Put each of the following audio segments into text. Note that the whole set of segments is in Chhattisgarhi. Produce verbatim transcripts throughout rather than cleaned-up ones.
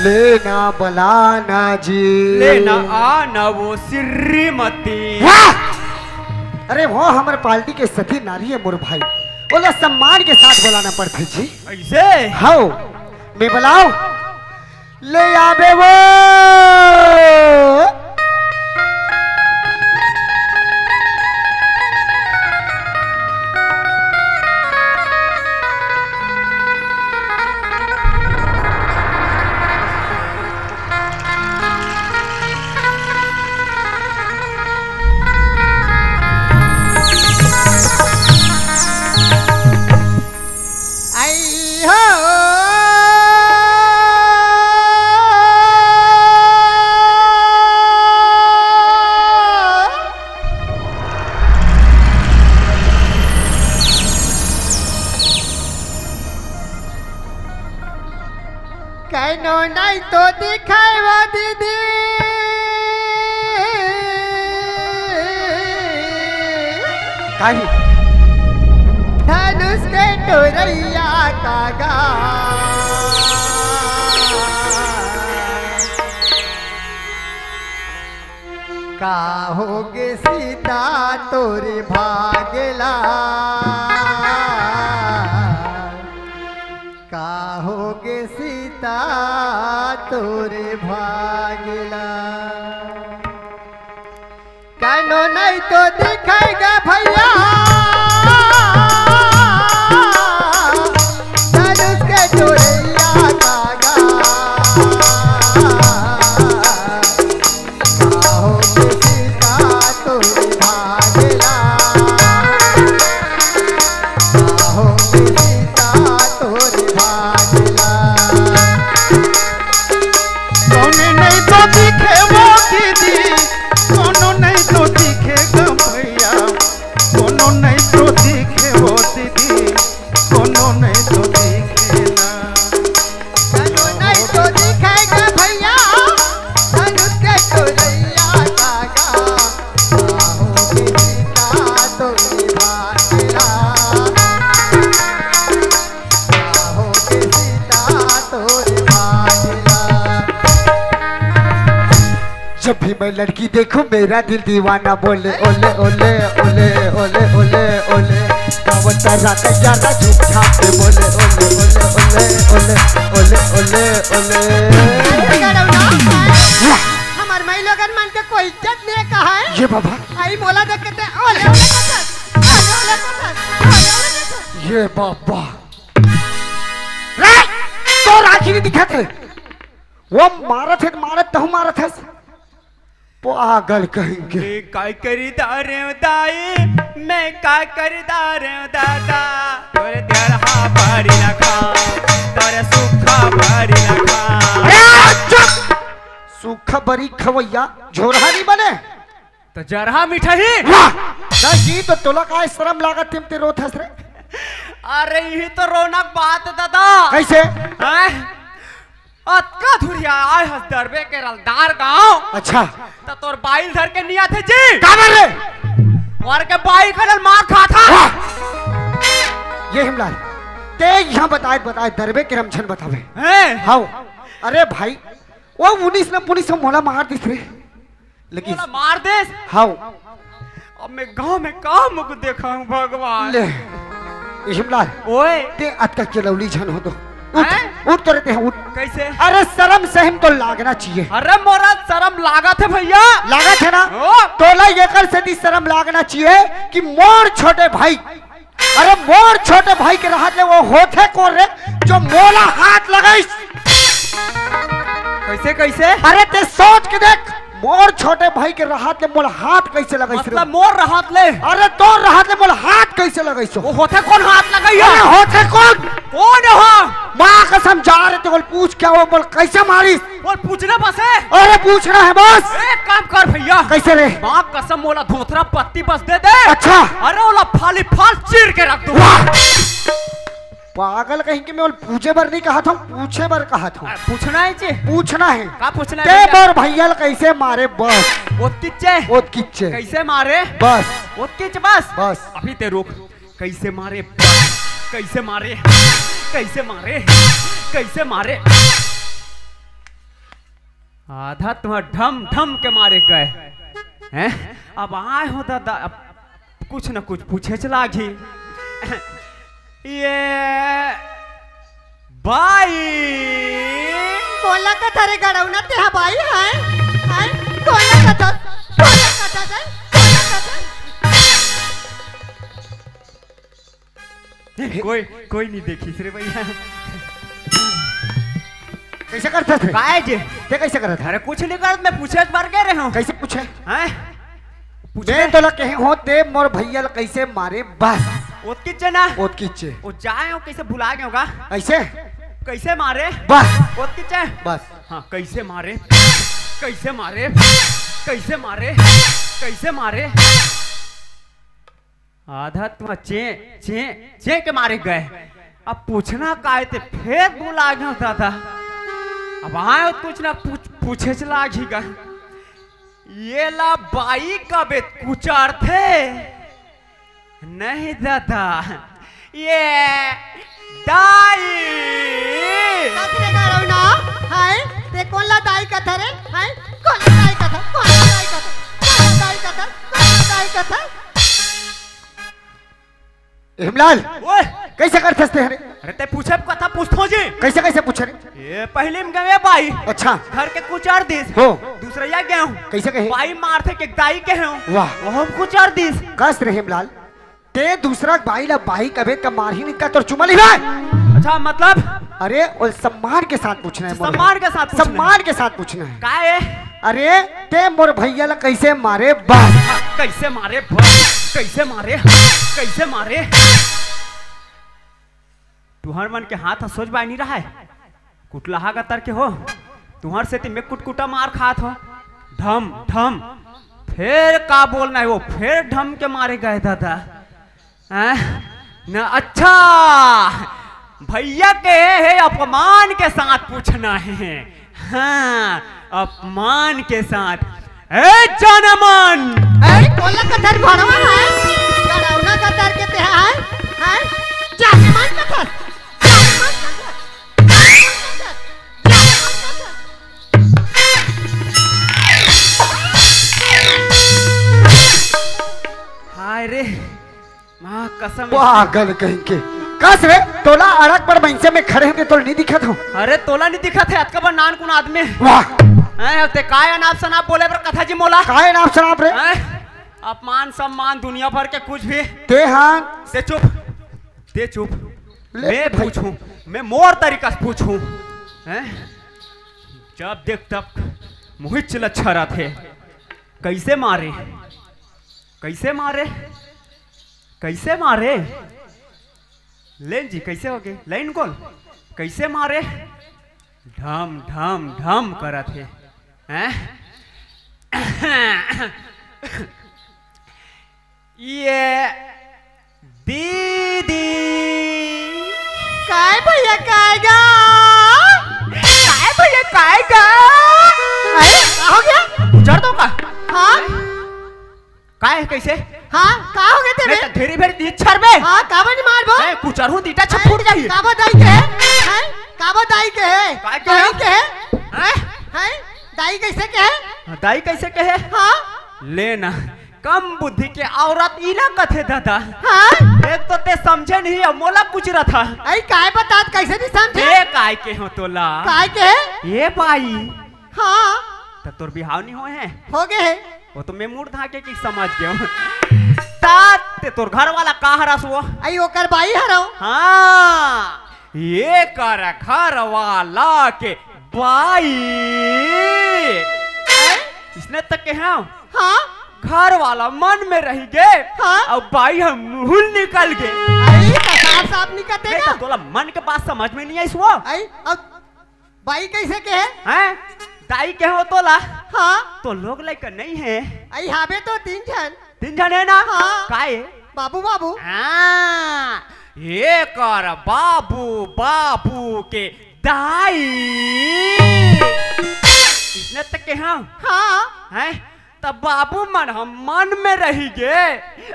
लेना बलाना जी। लेना आना वो श्रीमती। वाह! अरे वो हमर पार्टी के सती नारी हे मोर भाई, ओला सम्मान के साथ बलाना पड़थे जी। अइसे? हव, मैं बलाव। ले आबे वो। आई हो। कइनो नइ तो दिखय वो दीदी। काहे? धनुष के टोरइया का गा। का होगे सीता तोरे भागला? का होगे सीता तोरे भागला? कइनो नइ तो दिखय गे भइया, धनुष के टोरइया का गा। का होगे सीता तोरे भागला? का होगे सीता तोरे भागला? कोनो नइ तो दिखे वो दीदी, कोनो नइ तो दिखे गा भइया, कोनो नइ तो दिखे वो दीदी, कोनो नइ तो दिखे ना। कइनो नइ तो दिखय गे भइया, धनुष के टोरइया का गा। का होगे सीता तोरे भागला? का होगे सीता तोरे भागला? जब भी मैं लड़की देखूं, मेरा दिल दीवाना बोले, ओले, ओले, ओले, ओले, ओले, ओले। गावत रात ग्यारह झूम झाम पे बोले, ओले, ओले, ओले, ओले, ओले, ओले, ओले। हमर माई लोगन मन के कोई इज्जत नइ हे का हे? ये बाबा। आई मोला देख के ते ओले, ओले करथस, ओले, ओले करथस, ओले, ओले करथस। ये बाबा। रे, तोर आँखी नइ दिखत हे। वो मारत हे त मारत, तहूँ मारत हस। पागल कहीं के। मैं काय करी दारे दाई, मैं काय करी दारे दादा, तोरे जरहा बरी ना खांव, तोरे सूखा बरी ना खांव। अरे चुप! सूखा बरी खवइया झोरहा नइ बने। त जरहा मिठाही। वाह! नहीं तो तोला काय शरम लागत हे, ते रोत हस रे? अरे इही तो रोना के बात हे दादा। कइसे? हैं? अतका धुरिहा आय हस दरबे के रलदार गांव। अच्छा। त तोर बाई ल धर के नइ आथे जी। काबर रे? तोर के बाई के रल मार खाथस। वाह! ये हिमलाल, ते इहाँ बताय बताय दरबे के रमझन बतावे। हैं? हव। अरे भाई, वो उन्नीस न पुलिस ह मोला मार दिस रे। लेकिन मोला मार देस। हव। अब मैं गांव में का मुख देखाहूं भगवान? ले, हिमलाल, ओए। ते अतका केलौली झन हो तो। उठ, हैं? उठ तो रे ते, उठ। कइसे? अरे शरम सहम तो लागना चाहिए। अरे मोला शरम लागत हे भइया। लागत हे ना? ओ। तोला एकर सेती शरम लागना चाहिए कि मोर छोटे भाई अरे मोर छोटे भाई के रहत ले वो होथे कोन रे, जो मोला हाथ लगाइस? कइसे, कइसे? अरे ते सोच के देख, मोर छोटे भाई के रहत ले मोला हाथ कइसे लगाइस रे? मतलब मोर रहत ले? अरे तोर रहत ले मोला हाथ कइसे लगाइस? वो होथे कोन हाथ लगाइस? अरे होथे कोन? कोन हो? माँ कसम जा रे, ते कोल पूछ के वो मोला कइसे मारिस? बोल, पूछना बस हे? अरे, पूछना हे बस। एक काम कर भइया। कइसे रे? माँ कसम, मोला धोथरा पत्ती बस दे दे। अच्छा। अरे, ओला फाली फाल चीर के रख दूं। वाह! पागल कहीं के, मैं ओला पूछे बर नइ कहत हंव, पूछे बर कहत हंव। आ, पूछना हे जी? पूछना हे। का पूछना हे ते भइया? मोर भइया ल कइसे मारे बस? ओतकिच हे। ओतकिच हे। कइसे मारे? बस। ओतकिच बस? बस। अभी ते रुक। कइसे मारे? कइसे मारे? कइसे मारे? कइसे मारे? आधा तुँहर ढम ढम के मारे गए हैं। अब आए हो दादा, अब कुछ न कुछ पूछे चला घी। ये बाई। कोला कथा रे गड़ौना, ते हा बाई है, है? कोला कथा, कोला कथा जाए, कोला कथा। कोई, कोई नहीं देखिस रे भैया। कैसे करता थे? काय जे? ते कैसे करत है? अरे कुछ नहीं करत, मैं पूछे बर गे रहे हूँ। कैसे पूछे? हैं? पूछे? मैं तोला कहे हो, ते मोर भैया ला कैसे मारे बस। ओतकी चे ना? ओतकी चे। ओ जाए हो, कैसे भुला गए होगा? ऐसे? कैसे मारे? बस। ओतकी चे? बस। हाँ, कैसे मारे? कैसे मारे? कैसे मारे? कैसे मारे? आधा तुँहर चे, चे, चे के मारे गए। अब पूछना काय ते फेर भुला गए दादा। अब आए हो कुछ ना पूछ, पूछे चला घी गा। ये ला बाई कबे कुचारथे? नहीं दादा, ये दाई। कथरे गड़ौना, हाय, ते कोन ला दाई कथा रे? हाय, कोन ला दाई कथा? कोन ला दाई कथा? कोन ला दाई कथा? कोन ला दाई कथा? हेमलाल, ओए! कैसे करथस ते हरे? अरे, ते पूछे कथा पूछथो जी। कैसे, कैसे पूछे रे? ये पहली में गए बाई। अच्छा। घर के कुचार दिस। हो। दूसरा या गए हूँ। कैसे कहे? बाई मारथे के दाई कहे हूँ। वाह। वो हम कुचार दिस। कस रे हेमलाल, ते दूसरा बाई ला बाई कबे त मारही नहीं का तोर चुमा नहीं भाई? अच्छा, मतलब? अरे, और सम्मान के साथ पूछना है मोर सम्मान भाई। के साथ पूछना है। सम्मान के साथ पूछना है। का है? अरे, ते मोर भैया ला कैसे मारे बस? हाँ, कैसे मारे बस? कैसे मारे? कैसे मारे? तुहर मन के हाथ ह सोच बाय नहीं रहा है। कुटलाहा का तर के हो। तुहर सेती मैं कुटकुटा मार खात हो। ढम, ढम। फेर का बोलना है वो, फेर ढम के मारे गए दादा। हैं? न, अच्छा, भैया के हे अपमान के साथ पूछना है। हाँ, अपमान के साथ। ए जनमन! ए, कोला कथर भरवा है, गड़ौना कथर के ते है, है, जनमन कथर, जनमन कथर, जनमन कथर, जनमन कथर। हाय रे, माँ कसम। पागल कहीं के। कस रे, तोला अड़क पर बइसे में खड़े होके तोला नहीं दिखत हो? अरे तोला नहीं दिखत है, अतका बड़ नान कुन आदमी। वाह। हैं, ते काय अनाप शनाप बोले बर कथा जी मोला? काय अनाप शनाप रे? हैं? अपमान सम्मान दुनिया भर के कुछ भी। ते हाँ। ते चुप, ते चुप। ले मैं भाई। पूछूं, मैं मोर तरीका से पूछूं। हैं? जब देख तब मुहिच लच्छा रहते। कैसे मारे? कैसे मारे? कैसे मारे? लेन जी, कैसे हो गए? लाइन कौन? कैसे मारे? ढम, ढम, ढम करत हे। हैं? ये दीदी। काय भैया, काय गा? काय भैया, काय गा? अरे, का हो गया? उजर दो का? हाँ? काय हे, कैसे? हाँ, का हो गए तेरे? मैं तो ढेरी भेरी दी छर में। हाँ, काबर नहीं मारबो? मैं कुचर हूँ, दीटा छप फूट जाही। काबर दाई के? हैं? काबर दाई के? काय के? दाई के? हैं? हैं? दाई कैसे के? हाँ, दाई कैसे के? हाँ? ले ना, कम बुद्धि के औरत इला कथे दादा। हाँ? एक तो ते समझे नहीं, अब मोला कुचरत हा। आई काय बतात, कैसे नहीं समझे? ए, काय के हो तोला? काय के? ए भाई। हाँ। त तोर बिहाव नहीं होए हे? हो गए हे। वो तो मैं मुड़ धाके की समझ गया हूँ। तात ते तोर घर वाला का हरस वो? आई ओकर बाई हरो। हाँ, ये कर घर वाला के बाई। इसने तक के हाँ? हाँ। घर वाला मन में रह गए। हाँ। अब बाई हम मुहुल निकल गए। आई तो साफ साफ निकलते नहीं का? तो तोला मन के बात समझ में नहीं आई वो। आई अब बाई कैसे के हे? हैं? दाई के हो तोला? हाँ। तो लोग लइका नहीं हे? आई हाबे तो तीन झन। तीन झन हे ना? हाँ। काय? बाबू, बाबू। हाँ, ये कर बाबू, बाबू के दाई। इसने तक के हाँ? हाँ। हैं? तब बाबू मन हम मन में रही गे,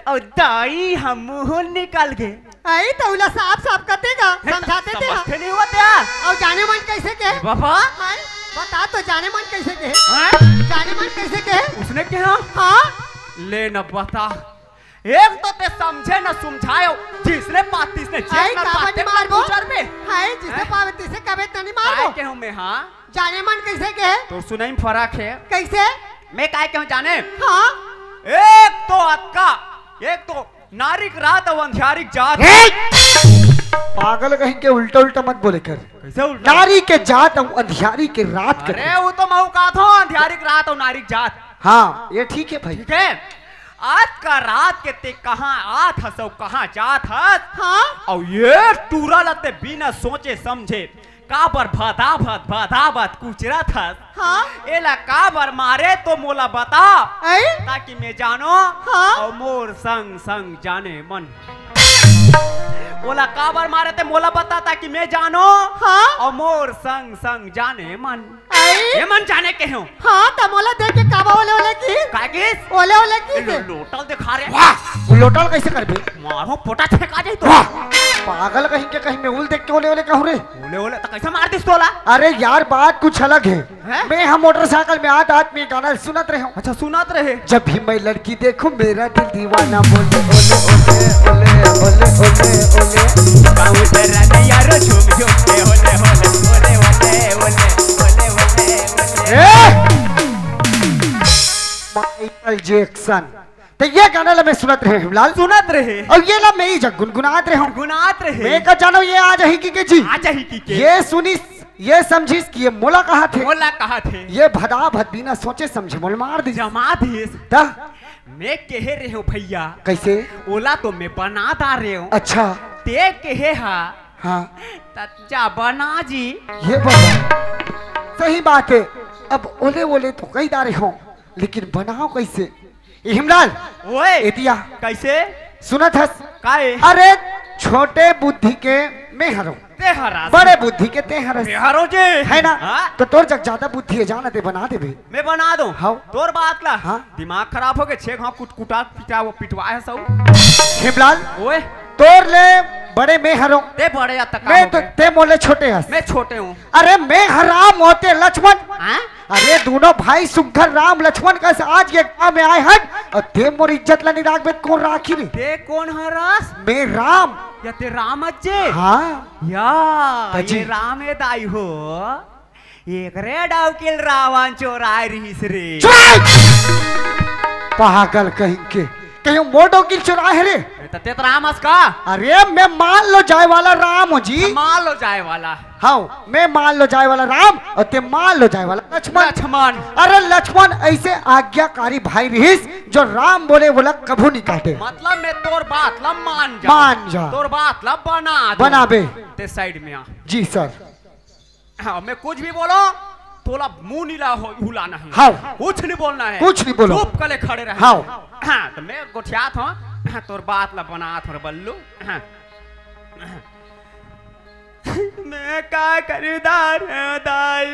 और दाई हम मुंह निकल गे। आई तो उला साफ साफ कते का हे, समझाते ते समझते हाँ। नहीं होते हैं। और जाने मन कैसे के? ए बाबा। हैं? बता तो, जाने मन कइसे कहे? हैं? जाने मन कइसे कहे? उसने कहा? हाँ। ले न बता, एक तो ते समझे न समझायो, जिसने पाती इसने जेब आई, न काबर पाते नहीं मारबो? गुजर में। हाय, जिसे हैं? पावे तिसे कबे त नहीं मारबो। काय कहूँ मैं, हाँ? जाने मन कइसे कहे? तोर सुनई में फरक हे। कइसे? मैं काय कहूँ जाने? हाँ। एक तो अतका, एक तो नारी के रात अउ अंधियारी के जात। हे! पागल कहीं के, उल्टा उल्टा मत बोले कर। कइसे उल्टा? नारी के जात अउ अंधियारी के रात कर। अरे, वो तो महूँ कहत हूँ, अंधियारी के रात अउ नारी के जात। हाँ, ये ठीक है भाई। ठीक है? आज का रात के ते कहाँ आत हस अउ कहाँ जात हस? हाँ? अउ ये टूरा ल ते बिना सोचे समझे काबर भदाभद भदाभद कुचरत हस? हाँ? एला काबर मारे तो मोला बता, आई? ताकि मैं जानो हाँ? अउ मोर संग संग जाने मन। ओला काबर मारे ते मोला बता, ताकि मैं जानो हाँ? अउ मोर संग संग जाने मन। आई? ये मन जाने के हो। हाँ, त मोला देख के काबर ओले ओले की? का किस? ओले ओले की लो-, से? लोटल दिखा रे। वाह, वो लोटल कइसे करबे? मारो पोटा फेंका जाए तो। वाह, पागल कहीं के, कहीं मैं उल देख के ओले ओले कहूँ रे। ओले ओले त कइसे मार दिस तोला? अरे यार, बात कुछ अलग है। हैं? मैं हम मोटरसाइकिल में आत आत में गाना सुनत रहे हूँ। अच्छा, सुनत रहे। जब भी मैं लड़की देखूं, मेरा दिल दीवाना बोले, ओले, ओले, ओले, ओले, ओले, ओले। गाँव से रानी यारो झूम झूम के, ओले, ओले, ओले, ओले, ओले, ओले, ओले, ओले। ए! Michael Jackson. तो ये गाना ला मैं सुनत रहे हूँ, लाल। सुनत रहे। अउ ये ला मैं ही जग गुनगुनात रहे हूँ। गुनगुनात रहे। मैं का जानो ये आ जाही की के जी। आ जाही की के। ये सुनिस, ये समझिस कि ये मोला कहा थे। मोला कहा थे। ये भदा भद बिना सोचे समझे मोल मार दिस। जमा दिस। त? मैं कहे रहे हूँ भैया। कइसे? ओला तो मैं बना दा रहे हूँ। अच्छा। ते कहे हा। हाँ। त जा बना जी। ये बाबा, सही बात है। अब ओले ओले तो कही दा रहे हूँ, लेकिन बनाओ कइसे? ए हिमलाल, ओए। एतिया। कइसे? सुनत हस? काए? अरे, छोटे बुद्धि के मैं हरों। ते हरस। बड़े बुद्धि के ते हरस। मैं हरों जे। है ना? हाँ। तो तोर जग ज्यादा बुद्धि है, जाना ते बना देबे। मैं बना दूं। हाँ। तोर बात ला। हाँ। दिमाग खराब हो गए, छे घाव कुटकुटा पिटा वो पिटवाए है सब। हिमलाल। ओए। तोर ले बड़े मैं हरों। ते बड़े या तक मैं हो तो, गए। ते मोले छोटे हस। मैं छोटे हूँ। अरे मैं हराम होते लक्ष्मण। हाँ? अरे दोनों भाई सुग्घर राम लक्ष्मण कस आज ये गांव में आए हन अउ ते मोर इज्जत ला नहीं राखबे त कोन राखी रे? ते कोन हरस? मैं राम। या ते राम अज्जे? हाँ। या, त जी। ये राम ए दाई हो। एकरे डौकी ल रावण चोराए रहिस रे। चुप! पागल कहीं के। कहीं मोर डौकी ल चोराए हे रे? अरे त ते त राम अस का? अरे मैं मान लो जाए वाला राम हूँ जी। मान लो जाए वाला। हाँ, मैं मान लो जाए वाला राम अउ ते मान लो जाए वाला लक्ष्मण। लक्ष्मण। अरे लक्ष्मण अइसे आज्ञाकारी भाई रहिस जो राम बोले ओला कभू नहीं काटे। मतलब मैं तोर बात ला मान जा। मान जा। तोर बात ला बना दो। बनाबे। ते side में आ। जी sir। हाँ, मैं कुछ भी बोलो, तोला मुंह नीला हो, हुलाना है। हाँ। कुछ नहीं बोलना है। कुछ नहीं बोलो। चुप कले खड़े रहना हाँ। है। हाँ, त मैं गोठियात हूँ, हाँ, तोर बात ला बनात हूँ रे बल्लू। हाँ। मैं का करूँ दार दाई।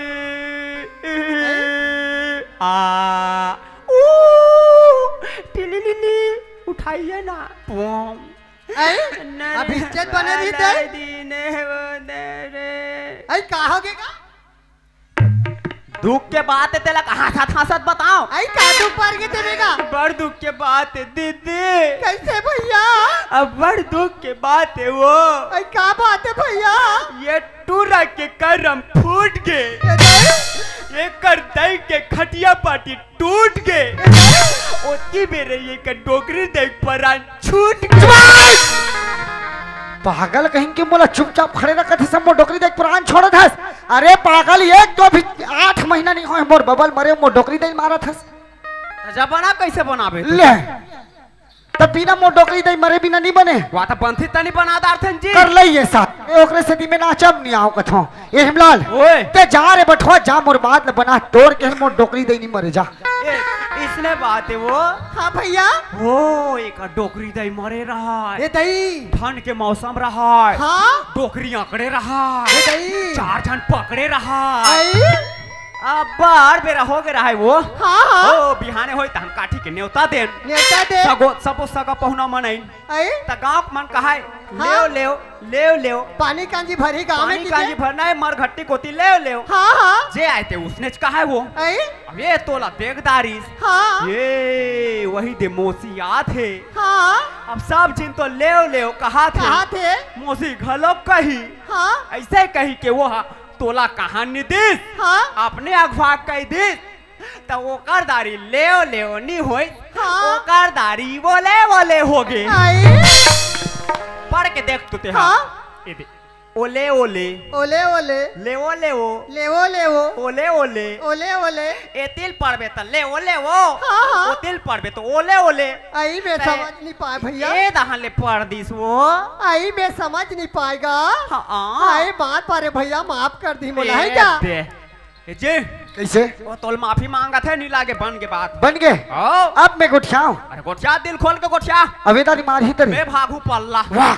आ, ऊ, टिलिलिली, उठाइए ना। पोम। ऐ? न, न, अभी इज्जत बने रही ते? नहीं, नहीं, वो नहीं रे। ऐ, का हो गे का? दुख के बात है, तेला हंसत हंसत बताओ। ऐ, का दुख पर गे तेरे का? बड़ दुख के बात है दीदी। कैसे भैया? अब बड़ दुख के बात है वो। ऐ, का बात है भैया? ये टूरा के करम फूट गे। कैसे? ये कर दई के खटिया पाटी टूट गे। ओती बेरे ये के डोकरी दई परान छूट गे। पागल कहीं के, मोला चुपचाप खड़े रखत हस, मोर डोकरी दई परान छोड़त हस। अरे पागल, एक तो अभी आठ महीना नहीं होए मोर बबल मरे, मोर डोकरी दई मारत हस। त जब बना कैसे बनाबे तू? ले। त बिना मोर डोकरी दई मरे बिना नहीं बने। वा त बनथे तनी बना दारथन जी। कर ले ये साथ। ए, ओकरे सेती मैं नाचब नहीं आओ कथो। ए हिमलाल, ओए। ते जा रे बठवा, जा मोर बात ल बना, तोर के मोर डोकरी दई नहीं मरे, जा। ए, इसने बात है वो। हाँ भैया। ओ, एक डोकरी दई मरे रहा है। ए दई। ठंड के मौसम रहा है। हाँ। डोकरी अकड़े रहा है। ए दई। चार झन पकड़े रहा है। आई। अब्बड़ बेरा हो गे रहय वो। हाँ, हाँ। ओ, बिहाने होई तहन काठी के नेवता देन। नेवता दे। सगो, सबो सगा पहुना मन आइन। आई? त गाँव के मन कहय, हाँ। "लेव, लेव, लेव, लेव।" पानी कांजी भरही गाँव में पानी कांजी भरना हे, मरघट्टी कोती लेव, लेव। हाँ, हाँ। जे आय ते उसनेच कहय वो। आई? अब ये तोला देख दारिस। हाँ। ये वही दे मौसी आत हे। हाँ। अब सब झिन तो लेव, लेव कहत हे। कहत हे। मौसी घलो कही। हाँ। अइसे कही के वो हा तोला कहाँ नि दिस? हाँ। अपने अगवा कहि दिस, त ओकर दारी लेव लेव नि होइस, हाँ। ओकर दारी ओले ओले होगे। आई। पढ़ के देख तो तेहा। हाँ। ए दे। ओले ओले। ओले ओले। लेवो लेवो। लेवो लेवो। ओले ओले। ओले ओले। एतिल पढ़बे त लेवो लेवो। हाँ, हाँ। ओतिल पढ़बे त ओले ओले। आई मैं त समझ नि पाय भइया। ए दहां ले पढ़ दिस वो। आई मैं समझ नि पाय गा। हाँ। आई बात पारे भइया, माफ कर दिही मोला, हे ए का? दे। ए जी। कइसे? वो तोल माफी मांगत हे, नि लागे बन के बात। बन गे? हाँ। अब मैं गोठियाऊं? अरे गोठिया, दिल खोल के गोठिया। अबे दारी मारही तरी। मैं भागू पल्ला। वाह।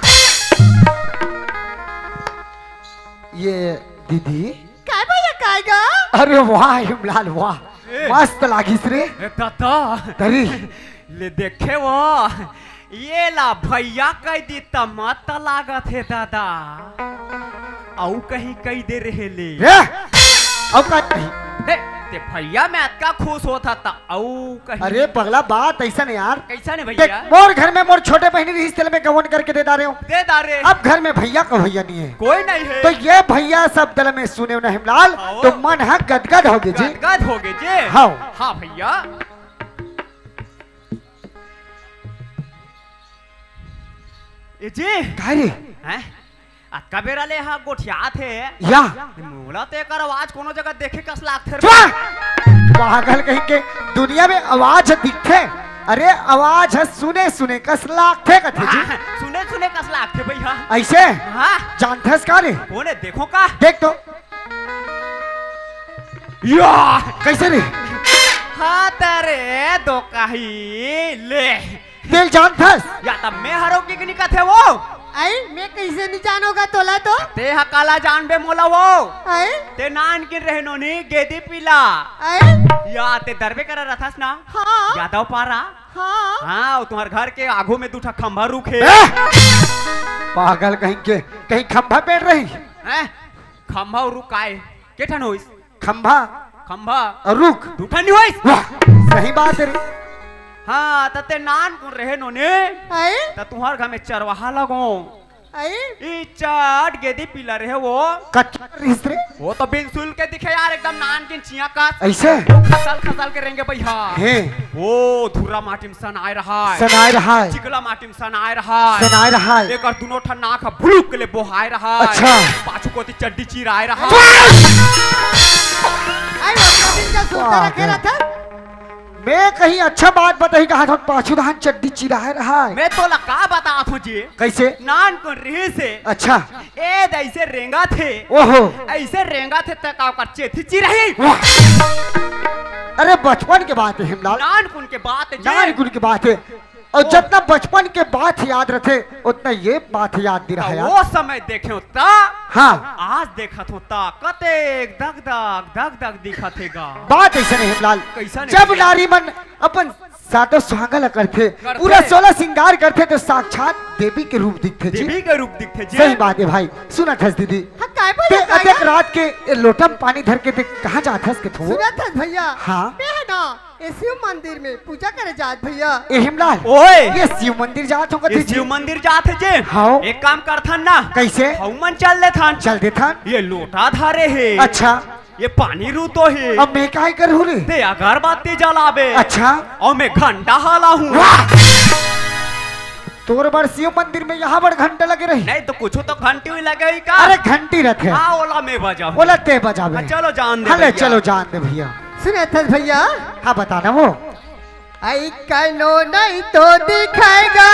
ये दीदी। काय भइया, काय गा? अरे वाह हिमलाल वाह। ए। मस्त लागिस रे। ए दादा। तरी। ले देखे वो, ये ला भइया कहि दी त मस्त लागत हे दादा। अउ कहीं कहि दे रहे ले। रे, अउ का कही? हे, ते भइया में अतका खुश होत हा त अउ कहीं। अरे पगला, बात अइसन हे यार। कइसन हे देख, भइया? मोर घर में मोर छोटे बहिनी रहिस, तेला मैं गवन करके दे डारे हूँ। दे डारे। अब घर में भइया का भइया नि हे। कोई नि हे। त ये भइया शब्द ल मैं सुनेंव ना हिमलाल, हाँ। त मन ह गदगद होगे जी। गदगद होगे जी। हाँ। हाँ भइया। ए जी। काय रे? हैं? अतका बेरा ले हा गोठियात हे। या। मोला तो एकर आवाज कोनो जगह देखे कस लागथे रे। चुप! पागल कहीं के, दुनिया में आवाज दिखथे। अरे आवाज ह सुने सुने कस लागथे कथे जी। हाँ, सुने सुने कस लागथे भइया। अइसे? हाँ। जानथस का रे? कोन हे, देखो का? देख तो। या! कइसे रे? हाँ, त रे, दो कही, ले। तेल जानथस? या त मैं हरों कि नि कथे वो। आई, मैं कइसे नि जानों गा तोला तो? ते ह काला जानबे मोला वो। आई? ते नानकिन रहे नोनी गेदी पीला। आई? या ते दरबे करा रथस ना? हाँ। यादव पारा? हाँ। हाँ, वो तुम्हर घर के आगू में दू ठा खंभा रुख हे। ए! पागल कहीं के, कहीं खंभा पेड़ रही? हैं? खंभा अउ रुख काय? के ठन होइस? खंभा खंभा। अउ रुख। दू ठन नि होइस? वाह, सही बात हे रे। हाँ, त ते नानकुन रहे नोनी। आई? त तुम्हर घर में चरवाहा लगों। आई? ई चट गेदी पीला रहे वो। कच्चा रिहिस रे। वो तो बिन सुल के दिखे यार, एकदम नानकिन चियां कस। अइसे? वो खसल खसल के रेंगे भइया। हे। वो धुर्रा माटी सनाय रहय। सनाय रहय। चिकला माटी म सनाय रहय। सनाय रहय। एकर दुनो ठन नाक ह भुलुक ले बोहाय रहय। अच्छा। पाछू कोती चड्डी चिराय रहय। बस! आई, ओतका दिन का सुरता वाह, रखे वाह। रथस। मैं कहीं अच्छा बात बताही कहा था, पाछू डहन चड्डी चिराय रहय। मैं तोला का बतावत हूँ जी? कइसे? नानकुन रिहिस हे। अच्छा। ए, त अइसे रेंगत हे। ओहो। अइसे रेंगत हे, त का ओकर चेथी चिरही? वाह। अरे, बचपन के बात हे, हिमलाल। नानकुन के बात हे जी। नानकुन के बात हे। अउ ओ। जतना बचपन के बात याद रथे, ओतना ये बात याद नि त रहय यार। वो समय देखेंव त, हाँ। आज देखत हंव त, कतेक दग दग, दग दग दिखत हे गा। बात अइसन हे, हिमलाल। कइसन हे जब भइया? नारी मन अपन सातो सुहागा ल करथे, करथे। पूरा सोलह सिंगार करथे, त साक्षात देवी के रूप दिखथे जी। देवी के रूप दिखथे जी। सही बात हे भाई। सुनत हस दीदी? हाँ, काय ते बोलत हस अतेक का? रात के ए लोटा म पानी धर के ते कहाँ जात हस के थो? सुनत हस भइया? हाँ। मैं हे ना, ए शिव मंदिर में पूजा करे जात भइया। ए हिमलाल। ओए। ए शिव मंदिर जात हंव कथे ए जी। शिव मंदिर जात हे जी। हाँ। एक काम करथन ना। कइसे? हमन चल देथन। चल देथन। ए लोटा धरे हे। अच्छा। ए पानी रुतोही। अब मैं काय करहूँ रे? ते अगरबत्ती जलाबे। अच्छा। अउ मैं घंटा हलाहूँ। वाह! तोर बर शिव मंदिर में इहाँ बर घंटा लगे रही। नहीं त कुछू तो घंटी भी लगे ही का? अरे घंटी रथे। हाँ, ओला मैं बजाहूँ। ओला ते बजाबे। हाँ, चलो जान दे हाँ, ले, भइया। चलो जान दे भइया। सुनत हस भइया? हाँ, बता ना वो। आई कनो नहीं तो दिखय गा।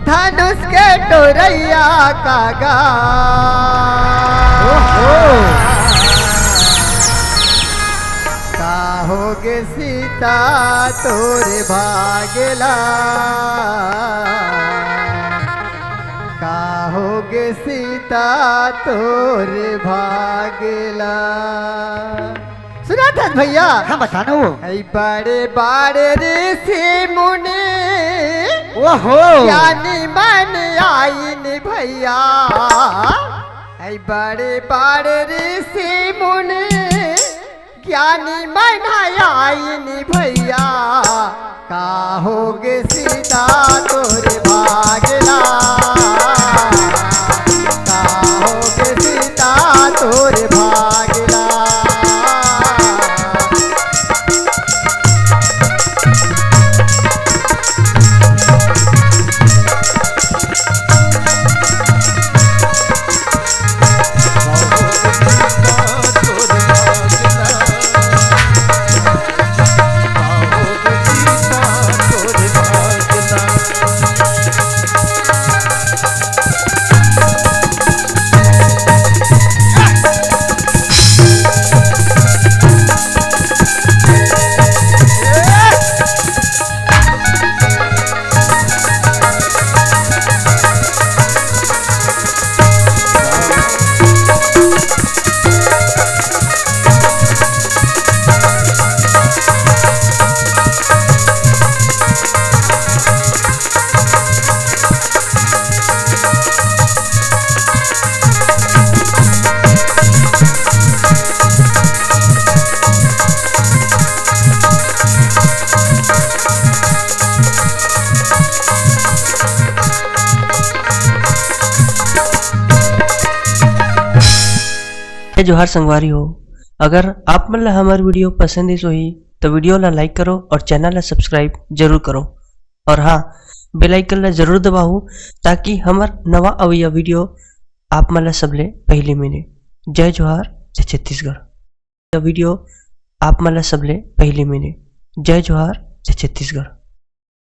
धनुष के टोरइया का गा। ओहो। का होगे सीता तोरे भागेला। होगे सीता तोर भागला। सुना था भैया? हाँ, बता ना वो। ऐ बड़े बड़े ऋषि मुनि, ओहो। ज्ञानी मन आइन भैया। ऐ बड़े बड़े ऋषि मुनि, ज्ञानी मन आइन भैया। का होगे सीता तोर भागला, का होगे सीता तोर भागला। जय जोहार संगवारी हो, अगर आप मन ला हमर video पसंद आइस होही, तो video ला like करो और channel ला subscribe जरूर करो। और हाँ, bell icon ला जरूर दबाओ, ताकि हमर नवा अवइया video आप मन ला सबले पहली मिले। जय जोहार, जय छत्तीसगढ़। Video आप मन ला सबले पहली मिले। जय जोहार, जय छत्तीसगढ़।